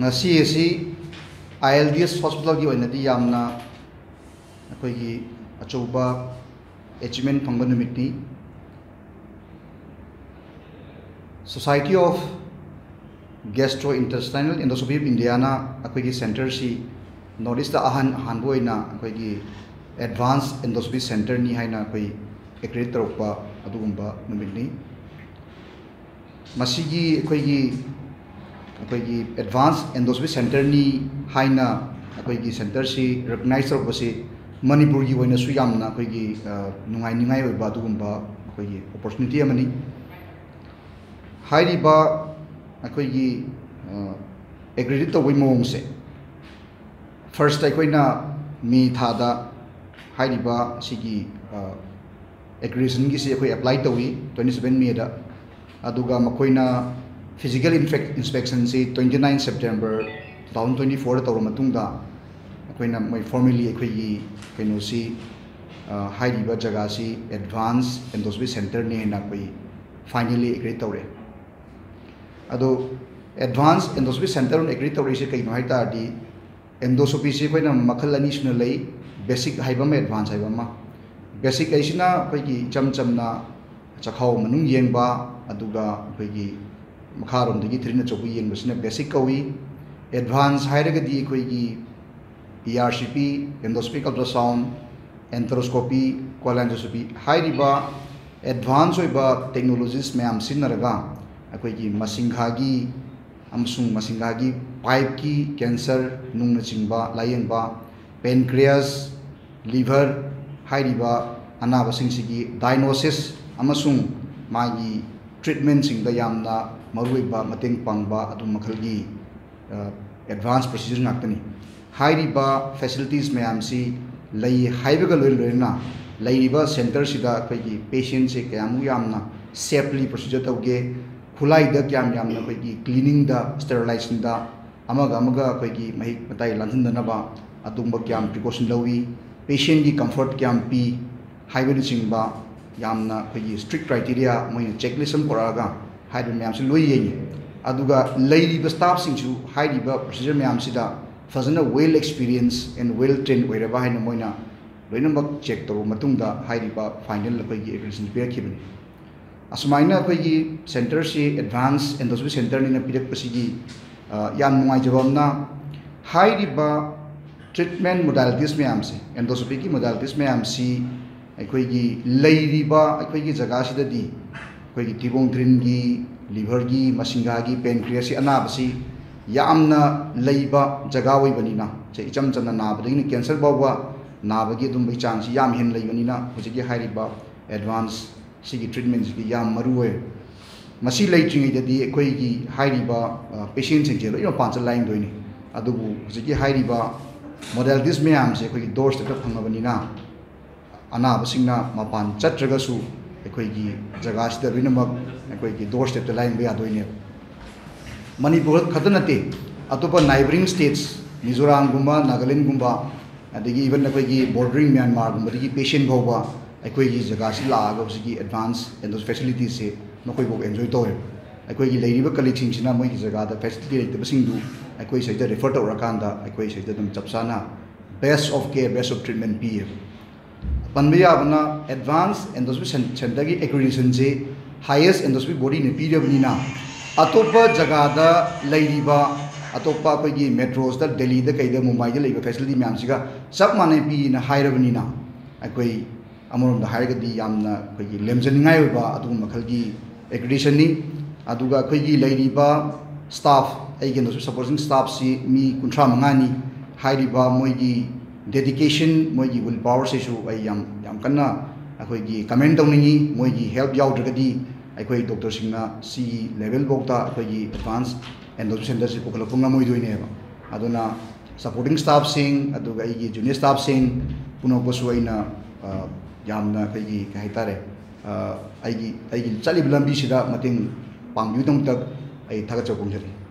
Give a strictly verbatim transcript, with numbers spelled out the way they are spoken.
ꯉꯁꯤ ꯑꯁꯤ ꯑꯥꯏ L D S ꯍꯣꯁꯄꯤꯇꯥꯜꯒꯤ ꯑꯣꯏꯅꯗꯤ ꯌꯥꯝꯅ ꯑꯩꯈꯣꯏꯒꯤ ꯑꯆꯧꯕ ꯑꯦꯆꯤꯞꯃꯦꯟ ꯐꯪꯕ ꯅꯨꯃꯤꯠꯅꯤ꯫ Society of Gastrointestinal Endoscopy of Indiaꯅ ꯑꯩꯈꯣꯏꯒꯤ ꯁꯦꯟꯇꯔꯁꯤ ꯅꯣꯔꯠ ꯏꯁꯇ ꯑꯍꯥꯟ ꯑꯍꯥꯟꯕ ꯑꯣꯏꯅ ꯑꯩꯈꯣꯏꯒꯤ ꯑꯦꯗꯚꯥꯟꯁ ꯑꯦꯟꯗꯣꯁꯀꯣꯄꯤ ꯁꯦꯟꯇꯔꯅꯤ ꯍꯥꯏꯅ ꯑꯩꯈꯣꯏ ꯑꯦꯀ꯭ꯔꯦꯗꯤꯠ ꯇꯧꯔꯛꯄ ꯑꯗꯨꯒꯨꯝꯕ ꯅꯨꯃꯤꯠꯅꯤ꯫ ꯃꯁꯤꯒꯤ ꯑꯩꯈꯣꯏꯒꯤ ꯑꯩꯈꯣꯏꯒꯤ ꯑꯦꯗꯚꯥꯟꯁ ꯑꯦꯟꯗꯣꯁꯀꯣꯄꯤ ꯁꯦꯟꯇꯔꯅꯤ ꯍꯥꯏꯅ ꯑꯩꯈꯣꯏꯒꯤ ꯁꯦꯟꯇꯔꯁꯤ ꯔꯤꯀꯣꯛꯅꯥꯏꯖ ꯇꯧꯔꯛꯄꯁꯤ ꯃꯅꯤꯄꯨꯔꯒꯤ ꯑꯣꯏꯅꯁꯨ ꯌꯥꯝꯅ ꯑꯩꯈꯣꯏꯒꯤ ꯅꯨꯡꯉꯥꯏꯅꯤꯡꯉꯥꯏ ꯑꯣꯏꯕ ꯑꯗꯨꯒꯨꯝꯕ ꯑꯩꯈꯣꯏꯒꯤ ꯑꯣꯄꯣꯔꯆꯨꯅꯤꯇꯤ ꯑꯃꯅꯤ꯫ ꯍꯥꯏꯔꯤꯕ ꯑꯩꯈꯣꯏꯒꯤ ꯑꯦꯀ꯭ꯔꯦꯗꯤꯠ ꯇꯧꯕꯒꯤ ꯃꯑꯣꯡꯁꯦ, ꯐꯥꯔꯁꯇ ꯑꯩꯈꯣꯏꯅ ꯃꯦ ꯊꯥꯗ ꯍꯥꯏꯔꯤꯕ ꯁꯤꯒꯤ ꯑꯦꯀ꯭ꯔꯦꯗꯤꯁꯟꯒꯤꯁꯤ ꯑꯩꯈꯣꯏ ꯑꯦꯄ꯭ꯂꯥꯏ ꯇꯧꯏ, ꯇ꯭ꯋꯦꯟꯇꯤ ꯁꯕꯦꯟ ꯃꯦꯗ꯫ ꯑꯗꯨꯒ ꯃꯈꯣꯏꯅ ꯐꯤꯖꯤꯀꯦꯜ ꯏꯟꯁꯄꯦꯛꯁꯟꯁꯤ twenty nine September two thousand twenty ꯐꯣꯔꯗ ꯇꯧꯔ ꯃꯇꯨꯡꯗ ꯑꯩꯈꯣꯏꯅ ꯃꯣꯏ ꯐꯣꯔꯃꯦꯜꯂꯤ ꯑꯩꯈꯣꯏꯒꯤ ꯀꯩꯅꯣꯁꯤ, ꯍꯥꯏꯔꯤꯕ ꯖꯒꯥꯁꯤ ꯑꯦꯗꯚꯥꯟꯁ ꯑꯦꯟꯗꯣꯁꯀꯣꯄꯤ ꯁꯦꯟꯇꯔꯅꯤ ꯍꯥꯏꯅ ꯑꯩꯈꯣꯏ ꯐꯥꯏꯅꯦꯜꯂꯤ ꯑꯦꯒ꯭ꯔꯤ ꯇꯧꯔꯦ꯫ ꯑꯗꯣ ꯑꯦꯗꯚꯥꯟꯁ ꯑꯦꯟꯗꯣꯁꯀꯣꯄꯤ ꯁꯦꯟꯇꯔ ꯑꯣꯏꯅ ꯑꯦꯒ꯭ꯔꯤ ꯇꯧꯔꯛꯏꯁꯦ ꯀꯩꯅꯣ ꯍꯥꯏ ꯇꯥꯔꯗꯤ, ꯑꯦꯟꯗꯣꯁꯀꯣꯄꯤꯁꯤ ꯑꯩꯈꯣꯏꯅ ꯃꯈꯜ ꯑꯅꯤ ꯁꯨꯅ ꯂꯩ꯫ ꯕꯦꯁꯤꯛ ꯍꯥꯏꯕ ꯑꯃ, ꯑꯦꯗꯚꯥꯟꯁ ꯍꯥꯏꯕ ꯑꯃ꯫ ꯕꯦꯁꯤꯛ ꯍꯥꯏꯁꯤꯅ ꯑꯩꯈꯣꯏꯒꯤ ꯏꯆꯝ ꯆꯝꯅ ꯆꯈꯥꯎ ꯃꯅꯨꯡ ꯌꯦꯡꯕ, ꯑꯗꯨꯒ ꯑꯩꯈꯣꯏꯒꯤ ꯃꯈꯥꯔꯣꯝꯗꯒꯤ ꯊꯤꯔꯤꯟ ꯑꯆꯧꯕ ꯌꯦꯡꯕꯁꯤꯅ ꯕꯦꯁꯤꯛ ꯀꯧꯏ꯫ ꯑꯦꯗꯚꯥꯟꯁ ꯍꯥꯏꯔꯒꯗꯤ ꯑꯩꯈꯣꯏꯒꯤ ꯏ ꯑꯥꯔ ꯁꯤ ꯄꯤ, ꯑꯦꯟꯗꯣꯁꯀꯣꯄꯤꯛ ꯑꯜꯇ꯭ꯔꯥꯁꯥꯎꯟ, ꯑꯦꯟꯇꯔꯣꯁꯀꯣꯄꯤ, ꯀꯣꯂꯥꯟꯖꯣꯁꯀꯣꯄꯤ ꯍꯥꯏꯔꯤꯕ ꯑꯦꯗꯚꯥꯟꯁ ꯑꯣꯏꯕ ꯇꯦꯛꯅꯣꯂꯣꯖꯤꯁ ꯃꯌꯥꯝ ꯁꯤꯖꯤꯟꯅꯔꯒ ꯑꯩꯈꯣꯏꯒꯤ ꯃꯁꯤꯡꯈꯥꯒꯤ ꯑꯃꯁꯨꯡ ꯃꯁꯤꯡꯈꯥꯒꯤ ꯄꯥꯏꯞꯀꯤ ꯀꯦꯟꯁꯔ ꯅꯨꯡꯅꯆꯤꯡꯕ ꯂꯥꯌꯦꯡꯕ, ꯄꯦꯟꯀ꯭ꯔꯤꯌꯥꯁ, ꯂꯤꯚꯔ ꯍꯥꯏꯔꯤꯕ ꯑꯅꯥꯕꯁꯤꯡꯁꯤꯒꯤ ꯗꯥꯏꯒꯅꯣꯁꯤꯁ ꯑꯃꯁꯨꯡ ꯃꯥꯒꯤ ꯇ꯭ꯔꯤꯠꯃꯦꯟꯁꯤꯡꯗ ꯌꯥꯝꯅ ꯃꯔꯨꯑꯣꯏꯕ ꯃꯇꯦꯡ ꯄꯥꯡꯕ ꯑꯗꯨ ꯃꯈꯜꯒꯤ ꯑꯦꯗꯚꯥꯟꯁ ꯄ꯭ꯔꯣꯁꯤꯖꯔ ꯉꯥꯛꯇꯅꯤ꯫ ꯍꯥꯏꯔꯤꯕ ꯐꯦꯁꯤꯂꯤꯇꯤꯁ ꯃꯌꯥꯝꯁꯤ ꯂꯩ ꯍꯥꯏꯕꯒ ꯂꯣꯏꯅ ꯂꯣꯏꯅꯅ ꯂꯩꯔꯤꯕ ꯁꯦꯟꯇꯔꯁꯤꯗ ꯑꯩꯈꯣꯏꯒꯤ ꯄꯦꯁꯦꯟꯁꯦ ꯀꯌꯥꯃꯨꯛ ꯌꯥꯝꯅ ꯁꯦꯐꯂꯤ ꯄ꯭ꯔꯣꯁꯤꯖꯔ ꯇꯧꯒꯦ, ꯈꯨꯠꯂꯥꯏꯗ ꯀꯌꯥꯝ ꯌꯥꯝꯅ ꯑꯩꯈꯣꯏꯒꯤ ꯀ꯭ꯂꯤꯅꯤꯡꯗ, ꯁ꯭ꯇꯦꯔꯤꯂꯥꯏꯖꯦꯁꯟꯗ ꯑꯃꯒ ꯑꯃꯒ ꯑꯩꯈꯣꯏꯒꯤ ꯃꯍꯤꯛ ꯃꯇꯥꯏ ꯂꯥꯟꯁꯤꯟꯗꯅꯕ ꯑꯗꯨꯒꯨꯝꯕ ꯀꯌꯥꯝ ꯄ꯭ꯔꯤꯀꯣꯁꯟ ꯂꯧꯏ, ꯄꯦꯁꯦꯟꯒꯤ ꯀꯝꯐꯔꯠ ꯀꯌꯥꯝ ꯄꯤ ꯍꯥꯏꯕꯅꯆꯤꯡꯕ ꯌꯥꯝꯅ ꯑꯩꯈꯣꯏꯒꯤ ꯁ꯭ꯇ꯭ꯔꯤꯛ ꯀ꯭ꯔꯥꯏꯇꯦꯔꯤꯌꯥ, ꯃꯣꯏꯅ ꯆꯦꯛꯂꯤꯁ ꯑꯃ ꯄꯨꯔꯛꯑꯒ ꯍꯥꯏꯔꯤꯕ ꯃꯌꯥꯝꯁꯤ ꯂꯣꯏ ꯌꯦꯡꯉꯤ꯫ ꯑꯗꯨꯒ ꯂꯩꯔꯤꯕ staffꯁꯤꯡꯁꯨ ꯍꯥꯏꯔꯤꯕ procedure ꯃꯌꯥꯝꯁꯤꯗ ꯐꯖꯅ well experienced and well trained ꯑꯣꯏꯔꯕ ꯍꯥꯏꯅ ꯃꯣꯏꯅ ꯂꯣꯏꯅꯃꯛ check ꯇꯧꯔꯕ ꯃꯇꯨꯡꯗ ꯍꯥꯏꯔꯤꯕ final ꯑꯩꯈꯣꯏꯒꯤ accreditation ꯄꯤꯔꯛꯈꯤꯕꯅꯤ꯫ ꯑꯁꯨꯃꯥꯏꯅ ꯑꯩꯈꯣꯏꯒꯤ centreꯁꯤ advance endoscopy centreꯅꯤꯅ ꯄꯤꯔꯛꯄꯁꯤꯒꯤ, ꯑ, ꯌꯥꯝ ꯅꯨꯡꯉꯥꯏꯖꯕ ꯑꯃꯅ, ꯍꯥꯏꯔꯤꯕ treatment modalities ꯃꯌꯥꯝꯁꯦ, endoscopyꯒꯤ modalities ꯃꯌꯥꯝꯁꯤ ꯑꯩꯈꯣꯏꯒꯤ ꯂꯩꯔꯤꯕ ꯑꯩꯈꯣꯏꯒꯤ ꯖꯒꯥꯁꯤꯗꯗꯤ ꯑꯩꯈꯣꯏꯒꯤ ꯊꯤꯕꯣꯡ ꯊꯤꯔꯤꯟꯒꯤ, liverꯒꯤ, ꯃꯁꯤꯡꯒꯥꯒꯤ, pancreasꯀꯤ ꯑꯅꯥꯕꯁꯤ ꯌꯥꯝꯅ ꯂꯩꯕ ꯖꯒꯥ ꯑꯣꯏꯕꯅꯤꯅ, ꯁꯦ ꯏꯆꯝ ꯆꯝꯅ ꯅꯥꯕꯗꯒꯤꯅ cancer ꯐꯥꯎꯕ ꯅꯥꯕꯒꯤ ꯑꯗꯨꯝꯕꯒꯤ ꯆꯥꯡꯁꯤ ꯌꯥꯝ ꯍꯦꯟꯅ ꯂꯩꯕꯅꯤꯅ, ꯍꯧꯖꯤꯛꯀꯤ ꯍꯥꯏꯔꯤꯕ advance ꯁꯤꯒꯤ treatmentꯁꯤꯗꯤ ꯌꯥꯝ ꯃꯔꯨ ꯑꯣꯏ꯫ ꯃꯁꯤ ꯂꯩꯇ꯭ꯔꯤꯉꯩꯗꯗꯤ ꯑꯩꯈꯣꯏꯒꯤ ꯍꯥꯏꯔꯤꯕ, ꯑ, patientꯁꯤꯡꯁꯦ ꯂꯣꯏꯅ ꯃꯄꯥꯟ ꯆꯠ ꯂꯥꯏꯌꯦꯡꯗꯣꯏꯅꯤ꯫ ꯑꯗꯨꯕꯨ ꯍꯧꯖꯤꯛꯀꯤ ꯍꯥꯏꯔꯤꯕ modalities ꯃꯌꯥꯝꯁꯦ ꯑꯩꯈꯣꯏꯒꯤ doorstepꯇ ꯐꯪꯉꯕꯅꯤꯅ, ꯑꯅꯥꯕꯁꯤꯡꯅ ꯃꯄꯥꯟ ꯆꯠꯇ꯭ꯔꯒꯁꯨ ꯑꯩꯈꯣꯏꯒꯤ ꯖꯒꯥꯁꯤꯗ ꯂꯣꯏꯅꯃꯛ ꯑꯩꯈꯣꯏꯒꯤ doorstepꯇ ꯂꯥꯏꯌꯦꯡꯕ ꯌꯥꯗꯣꯏꯅꯦꯕ꯫ ꯃꯅꯤꯄꯨꯔ ꯈꯛꯇ ꯅꯠꯇꯦ, ꯑꯇꯣꯞꯄ neighbouring states, ꯃꯤꯖꯣꯔꯥꯝꯒꯨꯝꯕ, ꯅꯥꯒꯥꯂꯦꯟꯒꯨꯝꯕ, ꯑꯗꯒꯤ even ꯑꯩꯈꯣꯏꯒꯤ bordering ꯃ꯭ꯌꯥꯟꯃꯥꯔꯒꯨꯝꯕꯗꯒꯤ patient ꯐꯥꯎꯕ ꯑꯩꯈꯣꯏꯒꯤ ꯖꯒꯥꯁꯤ ꯂꯥꯛꯑꯒ ꯍꯧꯖꯤꯛꯀꯤ advance endoscopy facilitiesꯁꯦ ꯃꯈꯣꯏꯐꯥꯎ enjoy ꯇꯧꯋꯦ꯫ ꯑꯩꯈꯣꯏꯒꯤ ꯂꯩꯔꯤꯕ colleagueꯁꯤꯡꯁꯤꯅ ꯃꯣꯏꯒꯤ ꯖꯒꯥꯗ facility ꯂꯩꯇꯕꯁꯤꯡꯗꯨ ꯑꯩꯈꯣꯏ ꯁꯤꯗ refer ꯇꯧꯔꯀꯥꯟꯗ ꯑꯩꯈꯣꯏ ꯁꯤꯗ ꯑꯗꯨꯝ ꯆꯞ ꯆꯥꯅ best of care, best of treatment ꯄꯤꯌꯦꯕ꯫ ꯄꯟꯕ ꯌꯥꯕꯅ, advance endoscopy cen-, centreꯒꯤ accreditationꯁꯦ highest endoscopy bodyꯅ ꯄꯤꯔꯕꯅꯤꯅ, ꯑꯇꯣꯞꯄ ꯖꯒꯥꯗ ꯂꯩꯔꯤꯕ, ꯑꯇꯣꯞꯄ ꯑꯩꯈꯣꯏꯒꯤ metrosꯇ, ꯗꯦꯜꯂꯤꯗ ꯀꯩꯗ, ꯃꯨꯝꯕꯥꯏꯗ ꯂꯩꯕ facility ꯃꯌꯥꯝꯁꯤꯒ ꯆꯞ ꯃꯥꯟꯅꯩ ꯄꯤꯅ ꯍꯥꯏꯔꯕꯅꯤꯅ, ꯑꯩꯈꯣꯏ ꯑꯃꯔꯣꯝꯗ ꯍꯥꯏꯔꯒꯗꯤ ꯌꯥꯝꯅ ꯑꯩꯈꯣꯏꯒꯤ ꯂꯦꯝꯖꯅꯤꯡꯉꯥꯏ ꯑꯣꯏꯕ ꯑꯗꯨꯒꯨꯝꯕ ꯃꯈꯜꯒꯤ accreditationꯅꯤ꯫ ꯑꯗꯨꯒ ꯑꯩꯈꯣꯏꯒꯤ ꯂꯩꯔꯤꯕ staff, ꯑꯩꯒꯤ endoscopy supporting staffꯁꯤ ꯃꯤ ꯀꯨꯟꯊ꯭ꯔꯥ ꯃꯉꯥꯅꯤ꯫ ꯍꯥꯏꯔꯤꯕ ꯃꯣꯏꯒꯤ dedication, ꯃꯣꯏꯒꯤ will powerꯁꯤꯁꯨ ꯑꯩ ꯌꯥꯝ, ꯌꯥꯝ ꯀꯟꯅ ꯑꯩꯈꯣꯏꯒꯤ commend ꯇꯧꯅꯤꯡꯉꯤ꯫ ꯃꯣꯏꯒꯤ help ꯌꯥꯎꯗ꯭ꯔꯒꯗꯤ ꯑꯩꯈꯣꯏ doctorꯁꯤꯡꯅ ꯁꯤꯒꯤ levelꯐꯥꯎꯗ ꯑꯩꯈꯣꯏꯒꯤ advance endoscopy centreꯁꯤ ꯄꯨꯈꯠꯂꯛꯄ ꯉꯝꯃꯣꯏꯗꯣꯏꯅꯦꯕ꯫ ꯑꯗꯨꯅ supporting staffꯁꯤꯡ, ꯑꯗꯨꯒ ꯑꯩꯒꯤ junior staffꯁꯤꯡ ꯄꯨꯝꯅꯃꯛꯄꯨꯁꯨ ꯑꯩꯅ, ꯑ, ꯌꯥꯝꯅ ꯑꯩꯈꯣꯏꯒꯤ, ꯀꯩ ꯍꯥꯏꯇꯥꯔꯦ, ꯑ, ꯑꯩꯒꯤ, ꯑꯩꯒꯤ ꯆꯠꯂꯤꯕ ꯂꯝꯕꯤꯁꯤꯗ ꯃꯇꯦꯡ ꯄꯥꯡꯕꯤꯕꯒꯤꯗꯃꯛꯇ ꯑꯩ ꯊꯥꯒꯠꯆꯕ ꯐꯣꯡꯖꯔꯤ꯫